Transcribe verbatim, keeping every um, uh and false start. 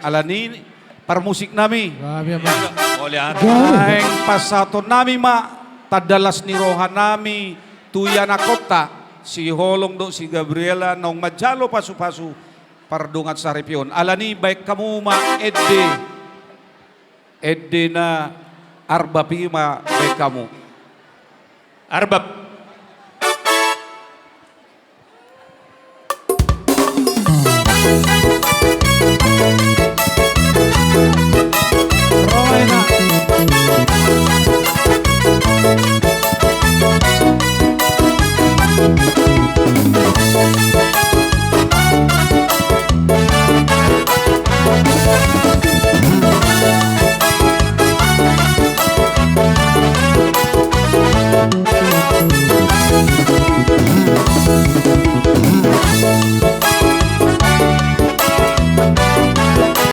Alani parmusik nami. Gabe, Amang. Mauliate. Gabe. Naeng pasahaton nami ma tanda las ni roha nami tu ianakhonta, si Holong dohot si Gabriela naung manjalo pasu-pasu pardongan saripeon. Alani baen hamu ma ende, ende na arbab i ma baen hamu. Arbab.